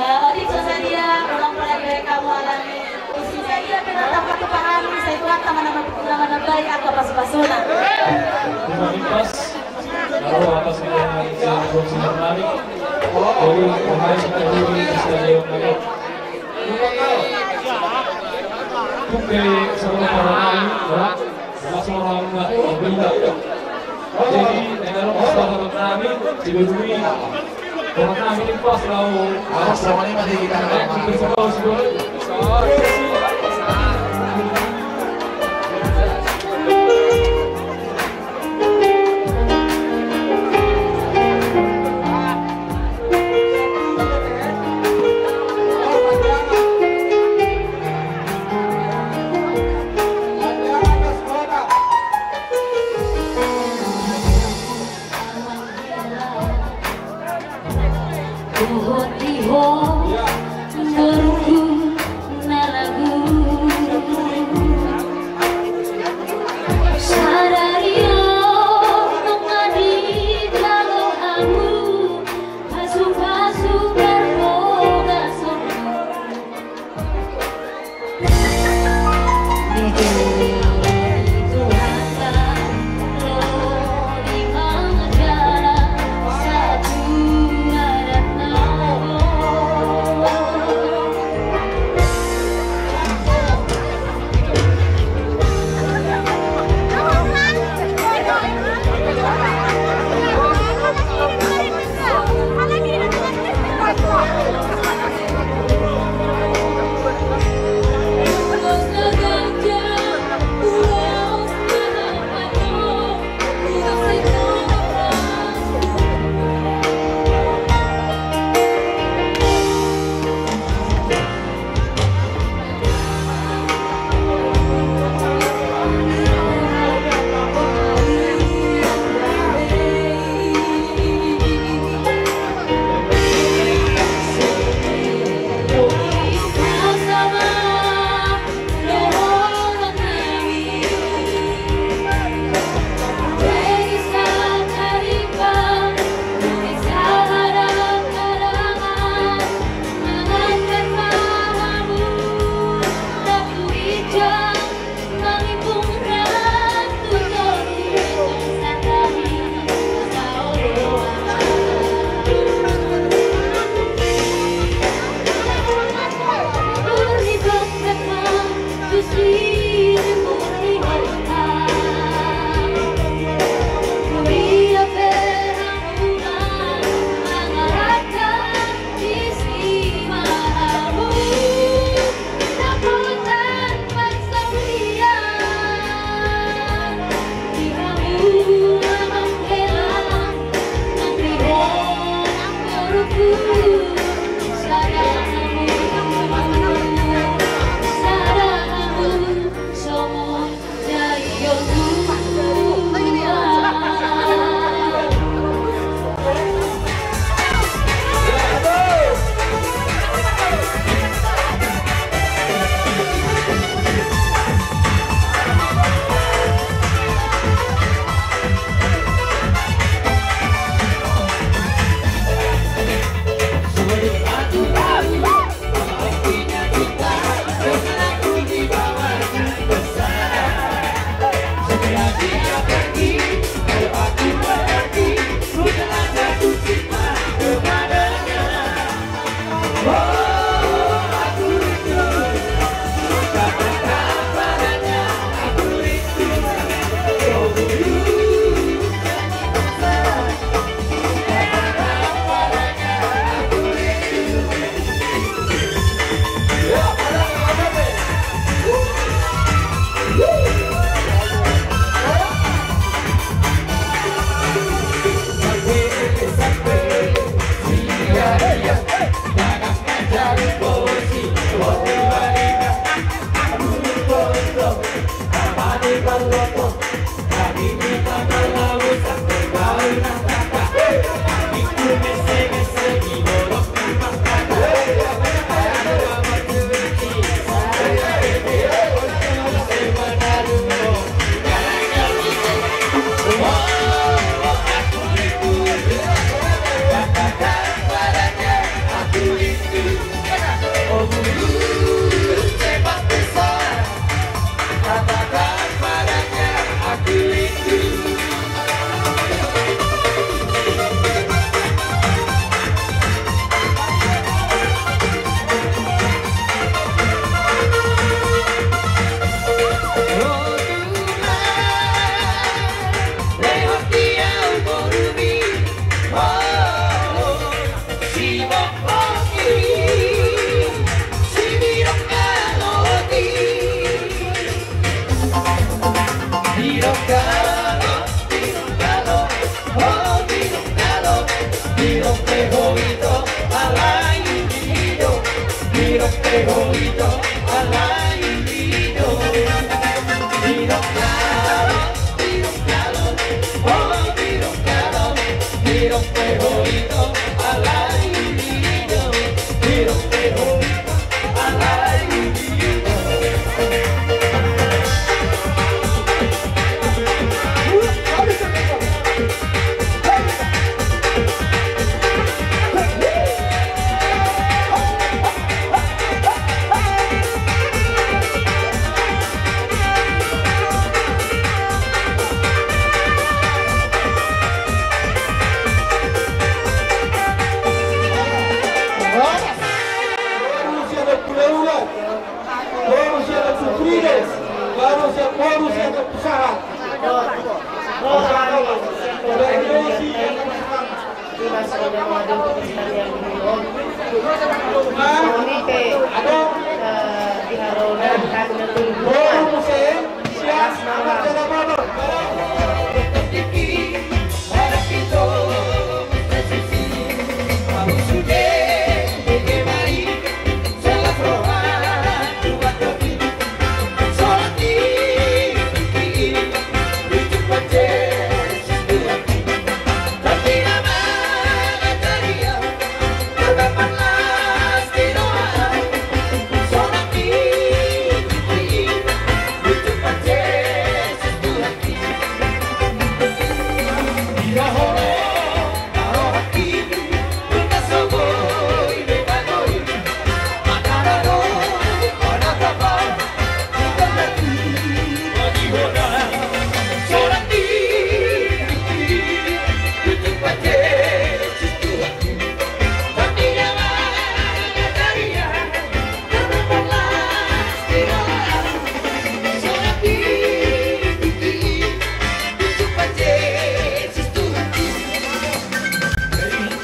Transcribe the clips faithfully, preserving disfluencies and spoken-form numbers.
Otik so sadia, ulang pala di balik kamu alani. Isinya ia pinatang patupahan, saya tuan taman nama nama baik angka pasu-pasuna. Terima kasih. Halo, atas nama saya Bung Sinar Malik. Jadi, pemain kita dulu di stadion Mayor. Oke, selamat malam, ya. Selamat malam, Mbak. Jadi, negara masyarakat kami, tidak dulu. Karena kami ini pas lalu. Awas, selama ini masih kita.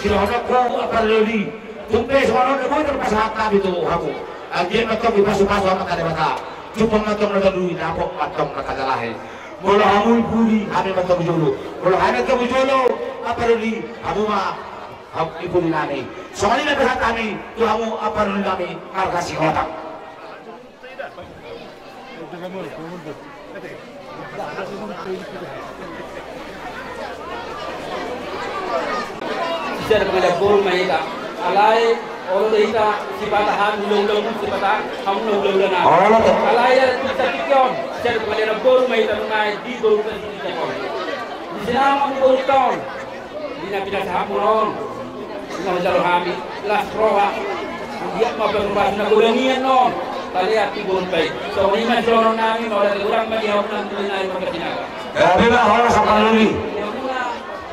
Sidohononku, Amparloli, tung pe songon on do boi tarpasahat hami tu hamu. Anggiat ma antong dipasupasu Amanta Debata. Jumpang ma antong na taluhut, dapot ma antong na tajalahi. Molo hamu i pudi, hami ma antong jolo. Molo hami antong jolo, Amparloli, hamu ma, hamu i pudi nami. Songon i ma pasahat hami tu hamu, Amparloli nami, marga Sihotang. Sisada pangalaho boru ma hita. Alai olo do hita sipata hami hulahula, sipata hamu na hulahula nami. Olo do. Alai ala tu sasintongkon, sisada pangalaho boru ma hita nunga di boru sasintongkon. Di sinamot ni borunta on. Di na pinasahatmuna on, na hujalo hami las roha. Anggiat ma pasupasu na godang i annon talean tu borunta i. Songon i ma sidohonon nami, mauliate godang ma di hamu nang tu nami marga Sinaga. Gabe ma, horas Amparloli. Di hamuna,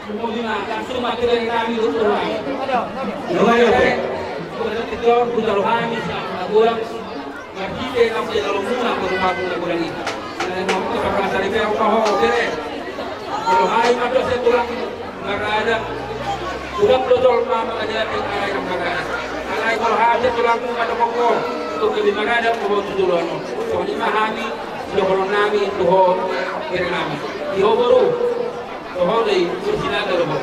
lumobi ma, langsung ma tu nami, tu nami. Nunga i ope. Hujalo hami sinamot na godang. Marhite naung dijalo muna boru Agung na godang i. Alai molo hami ma dohot sian tulang marga adat, godang do jolma mangajari adat marga adat. Alai molo hami sian tulang mandok ho, tung gabe marga adat ho tu joloan on. Songon i ma hami sidohonon nami tu ho, bere nami. Di ho boru, tu ho do i, boru Sinaga do ho.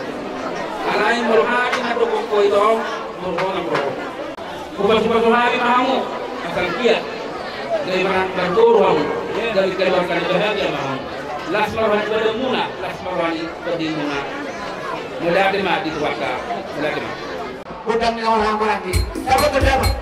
Alai molo hami mandok ho i tong, molo ho nang ro ho. Hupasupasu hami ma hamu, asa anggiat gabe marboru hamu, gabe keluarga na bahagia ma hamu. Las ma roha ni badanmuna, las ma roha ni tondimuna. Mauliate ma di Tuhanta, mauliate ma. Godang ni na marhaha maranggi. Dapot, dapot.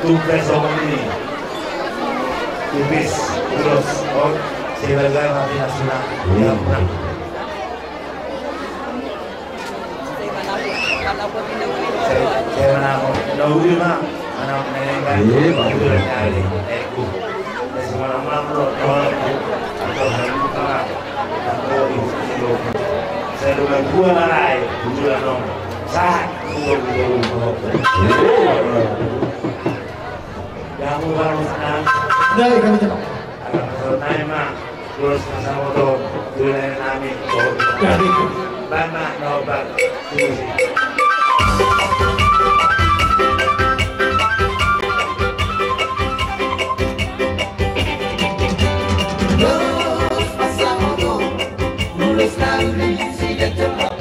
Tung pe songon i. Tipis, ulos, on, sebagai mati nasuna. Ya, menang. Saya, saya menang. Nah, udah, Mak. Mana, mana yang kan? Iya, Pak. Udah, nyari. Eh, ku. Saya semalam malam, bro. Tolong, Bu. Atau hari ini, Pak. Atau di sini, bro. Saya dengan gua lah, Rai. Jujur, Nong. Sahat. Iya, iya, iya. Jamu baru senang. Dari kami cepat. Alam senai ma, terus masa motor, wilayah nami, dari bana nobar, terus. Terus masa motor, terus lalu di sini cepat.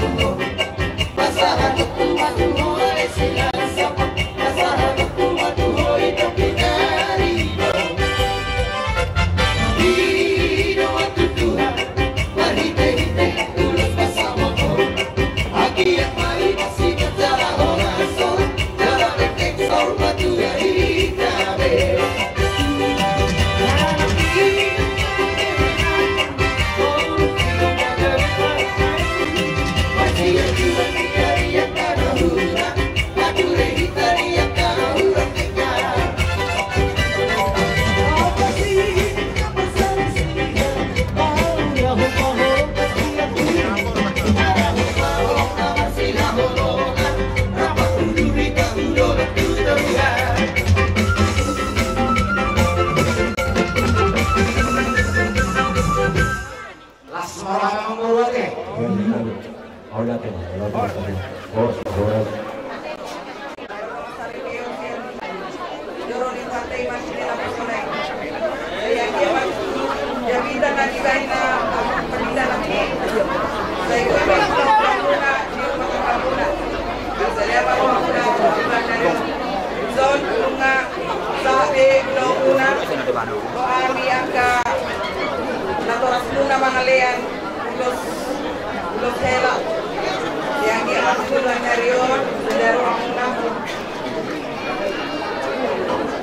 Horas, horas. Sahat be di lomuna, dohot angka natoras muna mangalean, ulos, ulos hela. Yang di atas tu nari on, saudara muna.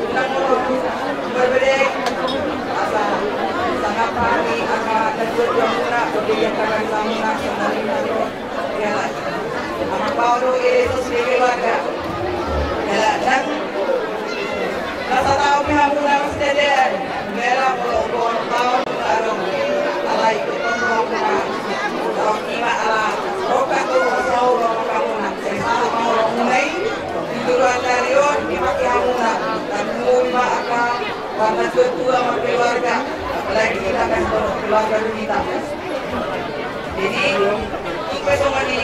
Unang molo berbeda, asa sangap hami angka natuatua muna, berbeda angka bangsa muna, saudara muna. Jala, amang Paulu, i do sude keluarga. Jala, nang, nasa tau pe hamuna marsidean. Jala, molo umpama tau, adong, alai, umpama, tau, ima, ala, roka, tu, sau, roka, muna. Sai sahat ma rohamuna i, di turunan nari on, dipake hamuna. Tarlumobi ma angka, angka natuatua, markeluarga. Apalagi hita kan, keluarga hita. Jadi, ingkon songon i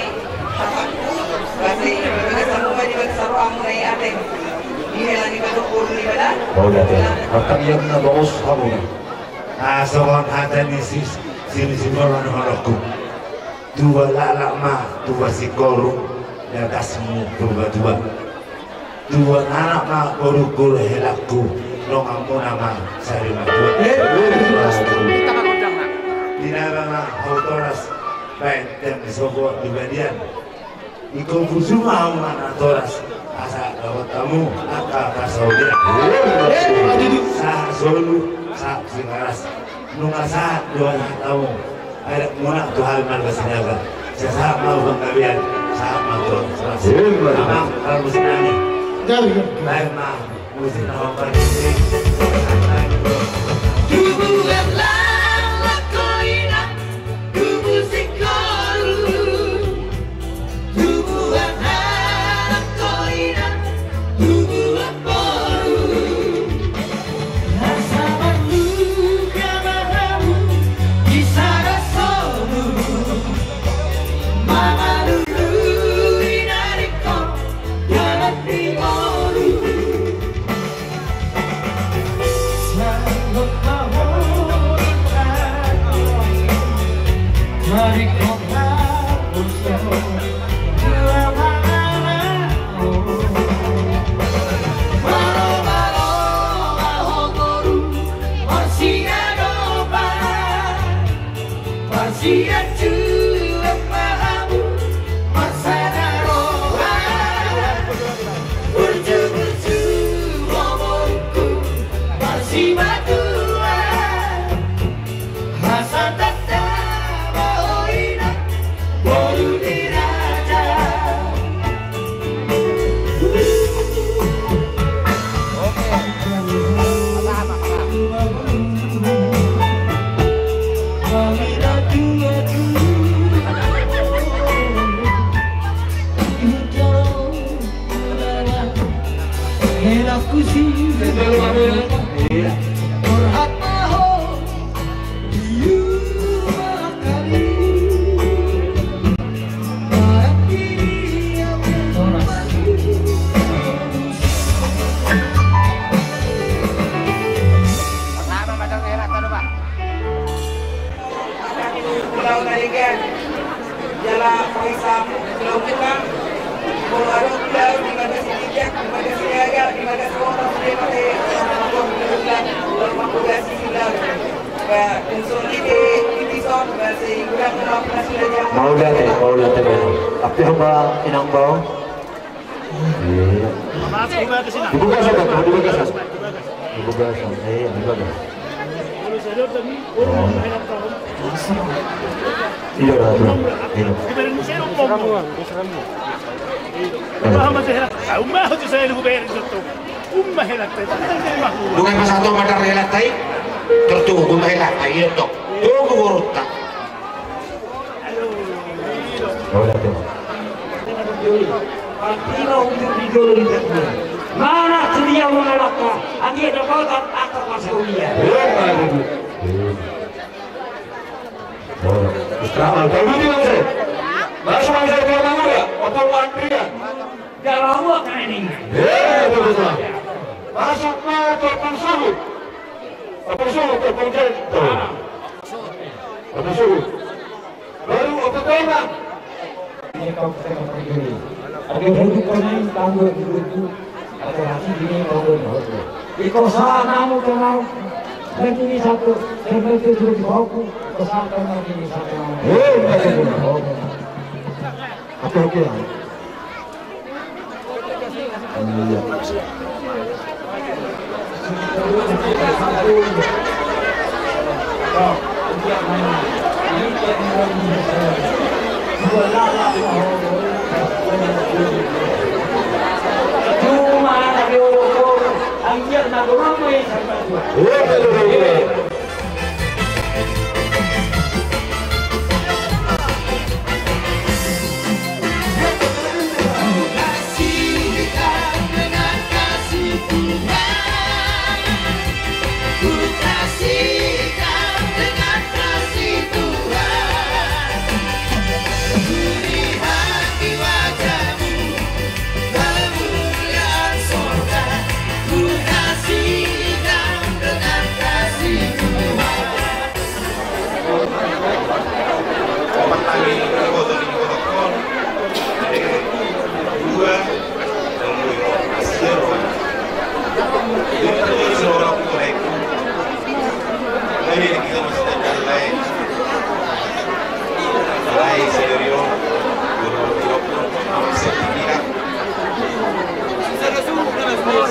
hatangku, basa i, bagasan muna di bagasan rohamuna i, Ateng. Di hela ni badan, boru ni badan. Mauliate. Martangiang ma bagas hamuna. Ah, songon hata ni si, si, si Simbolon, dohononku. Tua laklak ma, tua singkoru, bagasmu Purbatua. Tua anak ma, boru, boru helangku, dongan muna ma sari matua. Eh, eh, eh. Tinaba ma hau toras, baen tiang ni sopo di balian. Ingkon pusu ma hamu ma natoras, asa dapot hamu angka parsaulian. Eh, eh, aduh, aduh. Sahat solu, sahat Singaras. Nunga sahat do hatamu. Ai muna tu hami marga Sinaga. Sai sahat ma tu panggabean, sahat ma tu Singaras. Amang, kalau musim nami. Gabe, gabe. Baik, ma. Musim na hombar ini. Tubuan laklak, inang, tubu singkoru. Tubuan laklak, inang, tubuan boru. Asa marluka ma hamu di sada solu, mangalului na ringkot dalan ni boru. Sangkot ma holan ahu, na ringkot na poso. Asa tanda ma ho, inang, boru ni raja. Hela kusi. Iya. Borhat ma ho. Jala paisa, jala muna. Molo adong ulaon di marga Sitinjak, di marga Siaga, di marga Sawota, sude ma, eh, molo adong ulaon, molo adong ulaon. Ba, unsur ide, ide son, ba, sai godang ma penghasilan. Mauliate, mauliate, ba. Api hamba inang bao. Iya. Di bagasan, Pak, di bagasan. Di bagasan, iya, di bagasan. Iya, Ratu. Iya. Nunga pasahat ma mandar hela tai. Tortu, nunga hela tai, iya, tok. Tunggu, borunta. Mauliate. Artina ujung di jolo di jatmu. Mana sedia mengalahkan, angin dapat angkat masa ulia. Istirahat, kau duduk, Bang Sri. Bang Sri, Bang Rian. Jala ua kaning. Eh, betul. Masuk ma tu Ompung Suhut. Ompung Suhut, Ompung Jento. Ompung Suhut. Baru Ompung Tonang. Ini kau kita pergi. Ada duduk kau naik tangga duduk. Ada nasi ini kau duduk. Iko sana mau kenal. Dan ini satu, dan itu sudah dibawaku. Iko sana mau ini satu. Eh, enggak ada. Oke, oke. Iya.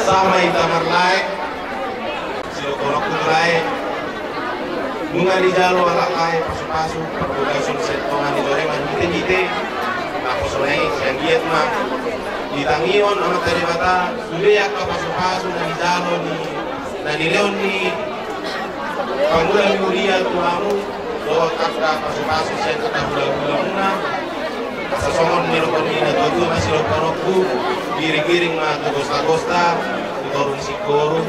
Sama hita marlae. Sidohononku tu lae, nunga dijalo halak lae pasupasu, parbagason sian tonga ni jolma, marhitehite naposo na i, sai anggiat ma ditangihon Amanta Debata sude angka pasupasu na nijalo ni, na nilehon ni pangula ni huria tu hamu, dohot angka pasupasu sian angka hulahulamuna. Asa songon nidok ni natuatua ma sidohononku, giringiring ma tu gostagosta, tu toru ni singkoru.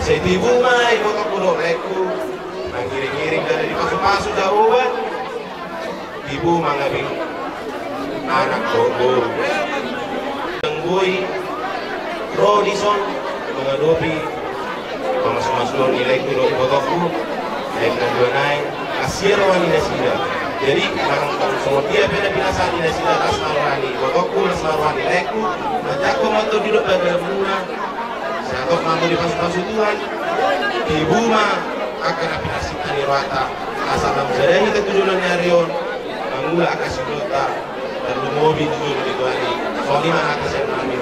Sai tibu ma ibotongku dohot laengku mangiringiring, ndada dipasupasu Jahowa. Tibu ma ngabing anak dohot boru. Ndang boi ro dison mangadopi pamasumasuon ni laengku dohot ibotongku. Aek na dua nai, asi roha ni nasida. Jadi, nang songon dia pe na pinasa ni nasida, las ma roha ni ibotongku, las ma roha ni laengku. Manjangkon ma tondi dohot bagalanmuna. Sai hatop ma hamu dipasupasu Tuhan. Tibu ma angka na pinarsinta ni rohanta, asa lam sada hita tu joloan ni ari on mangula angka sidohononta. Tarlumobi tu jolo ni Tuhan i. Songon i ma hata sian hami.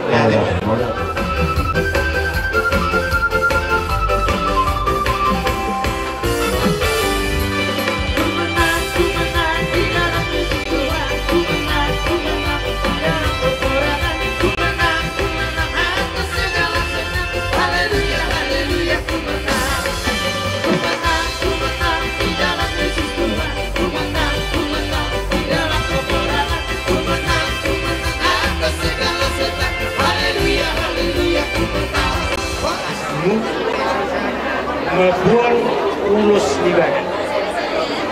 Mamboan ulos ni badan,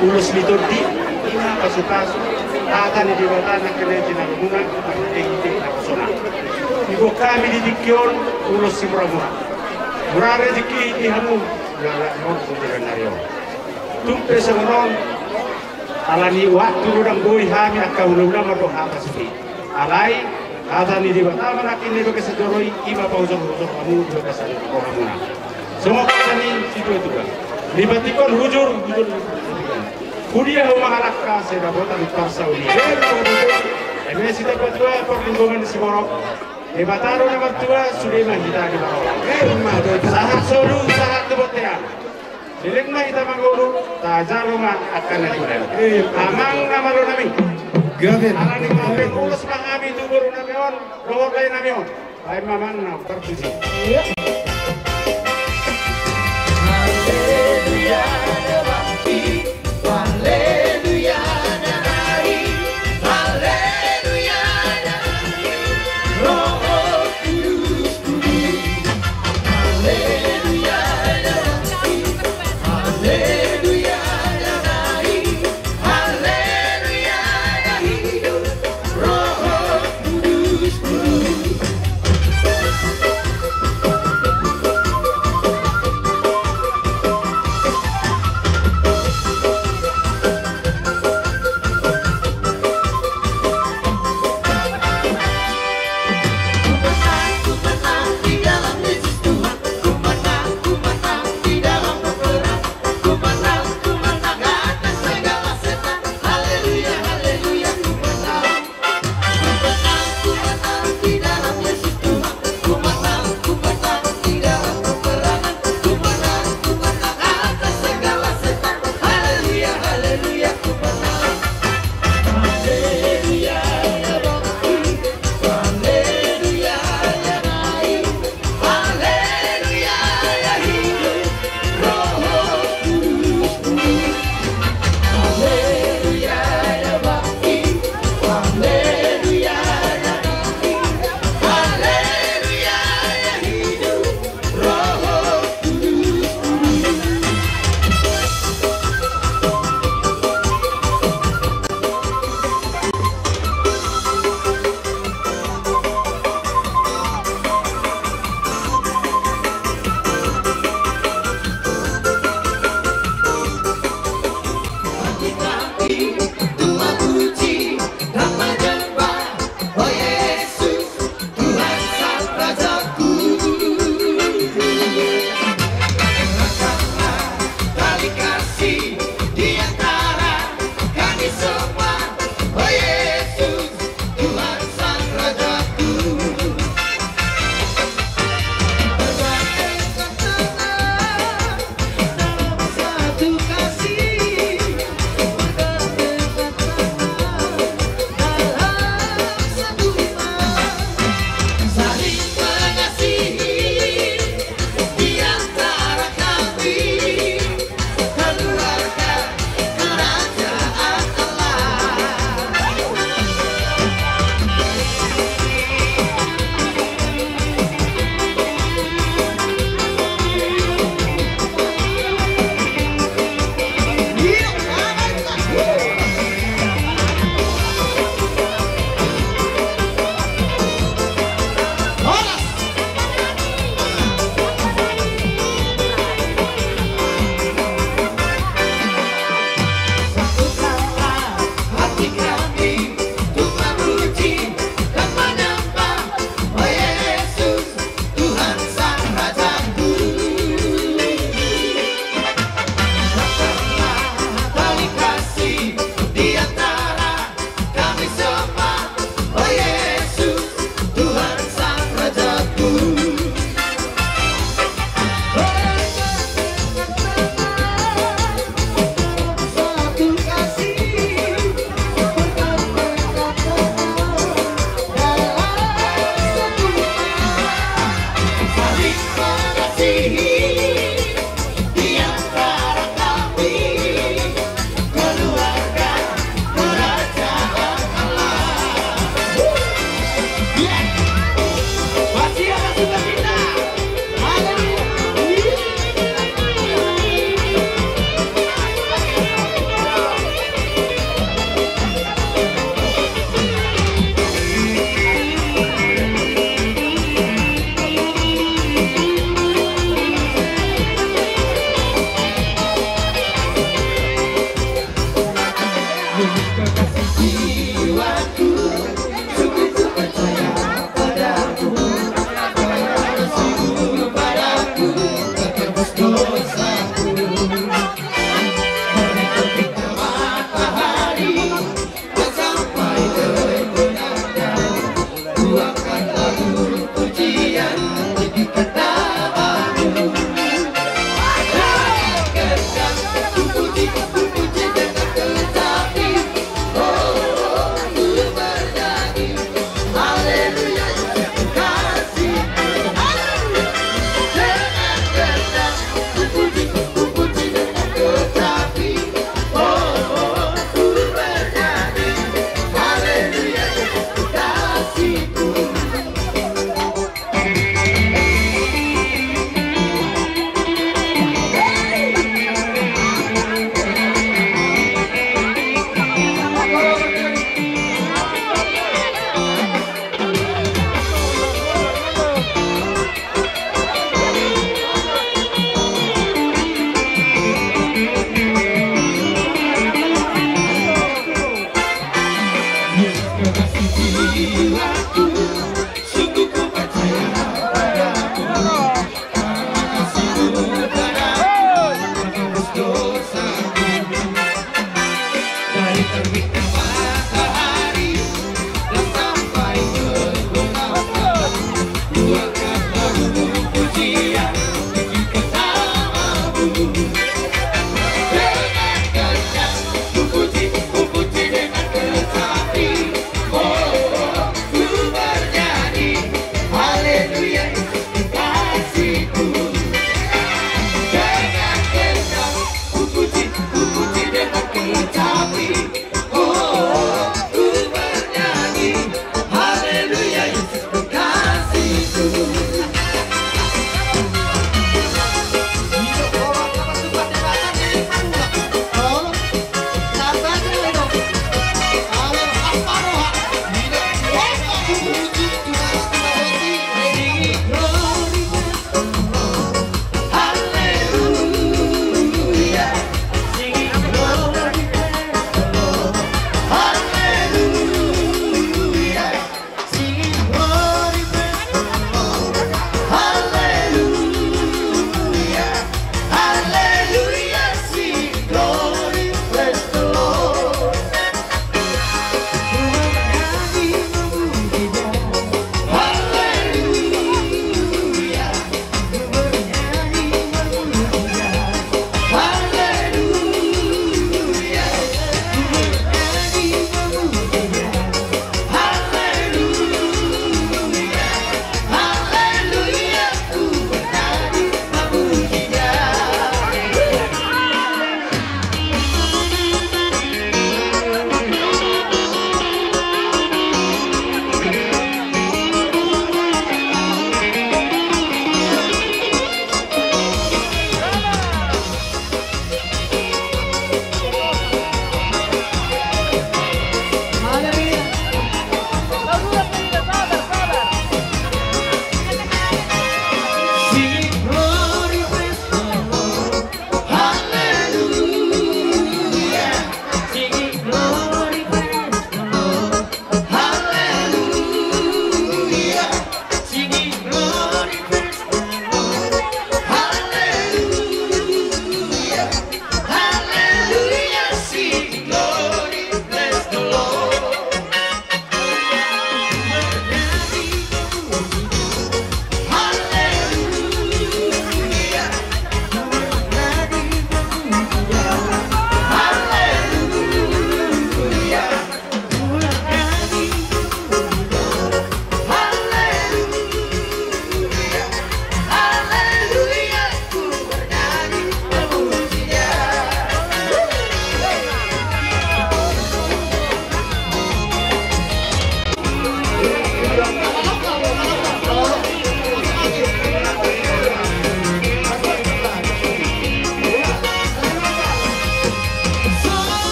ulos ni tondi, ima pasupasu hata ni Debata nangkin na jinalumuna marhitehite naposona. Diboan hami di tingki on ulos simuramura. Mura rejeki di hamu, ulaon on tu joloan ni ari on. Tung pe songon on, alani waktu do ndang boi hami angka hulahula mandok hata sude. Alai hata ni Debata ma nangkin na di bagasan joro i, ima pahujurhujur hamu di bagasan rohamuna. Songon hata ni situatua: Lipat ingkon hujur, hujur. Hudia hamu mangalangka sai dapotan parsaulian. Eme sitamba tua parlinggoman ni siborok. Debata do na martua, sude ma hita di bawah. Sahat solu, sahat tu bontean. Leleng ma hita mangolu, tajalo ma angka na niula. Amang na malo nami. Gabe. Alani gabe ulos ma hami tu boru nami on, dohot lae nami on. Baen ma amang na parpuji.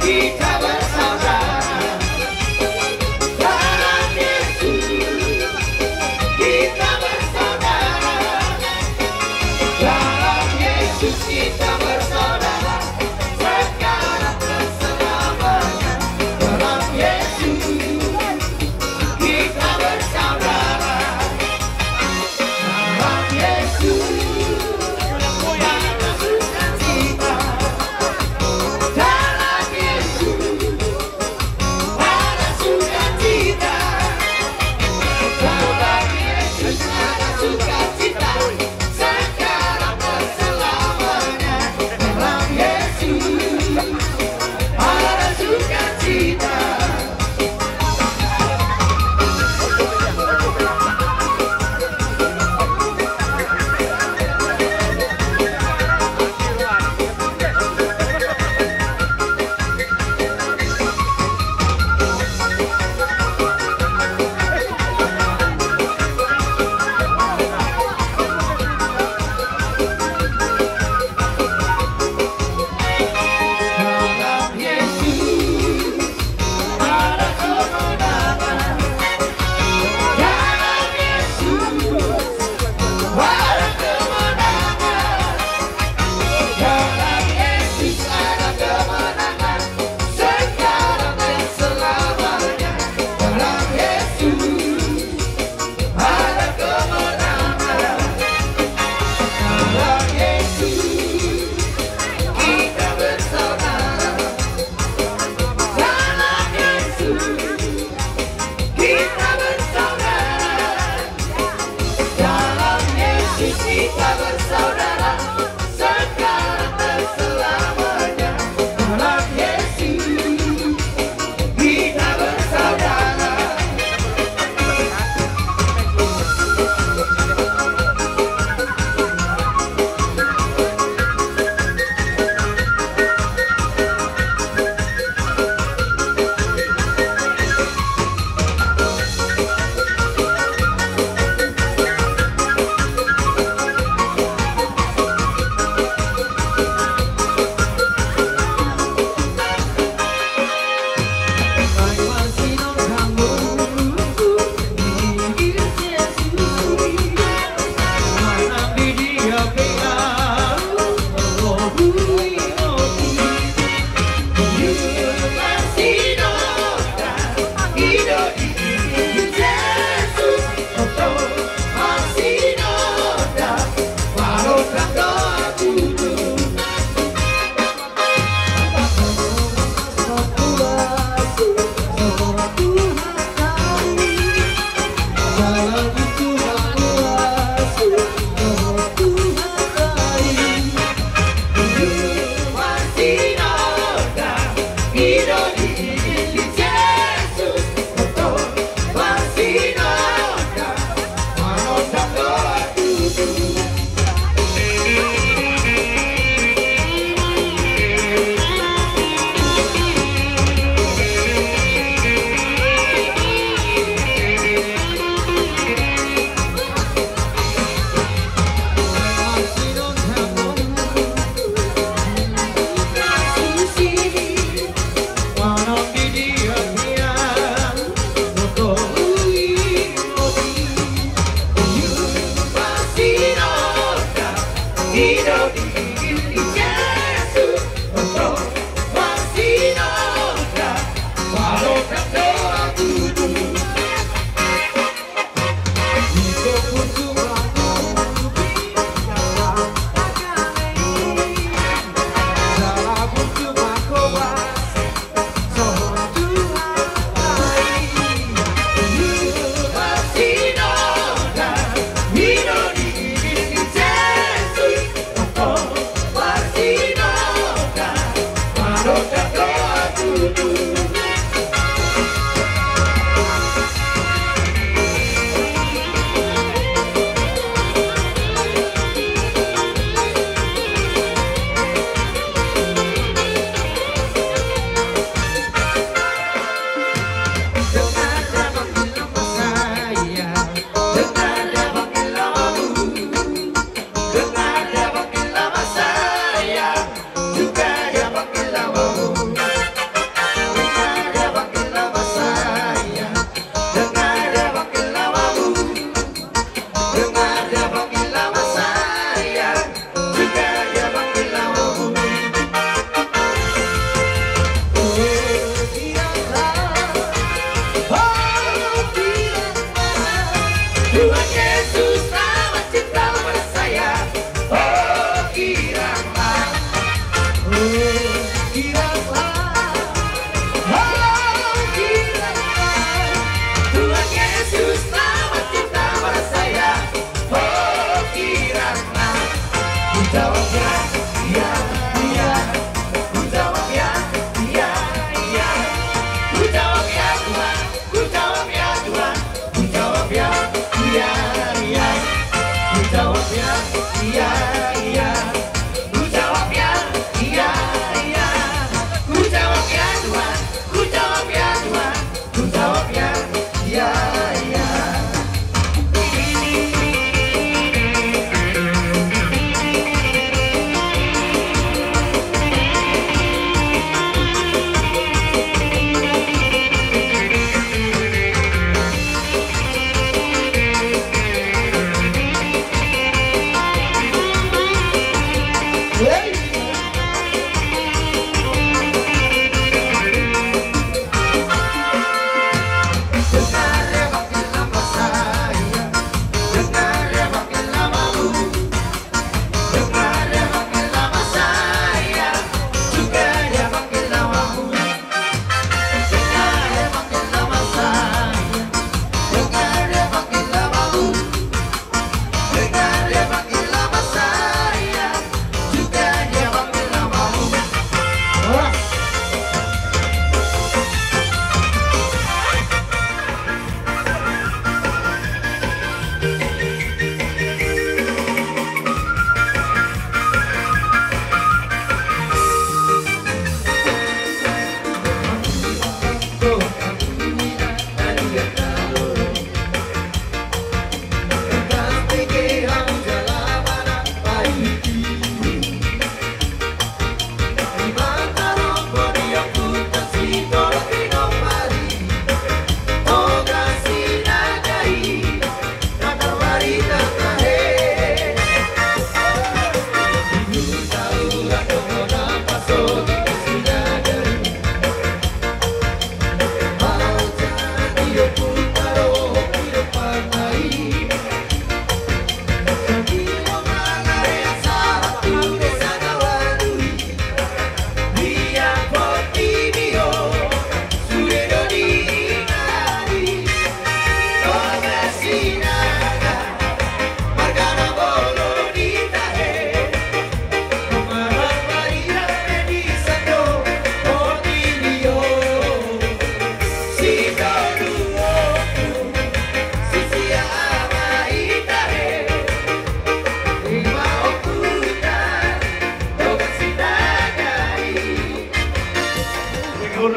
Kita bersama.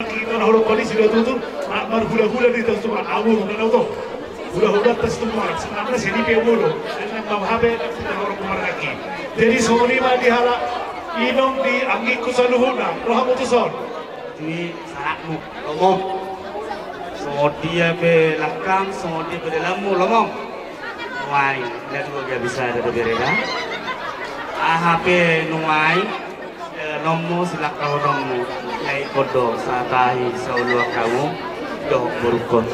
Ito na hurang kondisi do tutu, ma-, marhula-hula di tahu tu ma-, abu, na tahu tu. Hula-hula tas tu ma-, sebenarnya sini pe bodo. Dan mau hape, kita orang maraki. Jadi, songon i ma di halak, inong di anggingku saluhutna, rohamu tuson. Ini salakmu, lomo. Songon dia pe langkam, songon dia pe dalanmu, lomo. Nuaeng, dia juga gak bisa ada berbeda. Aha pe nuaeng, dalanmu, silangkahononmu, na ingkon do satahi saoloan hamu dohot borungkon.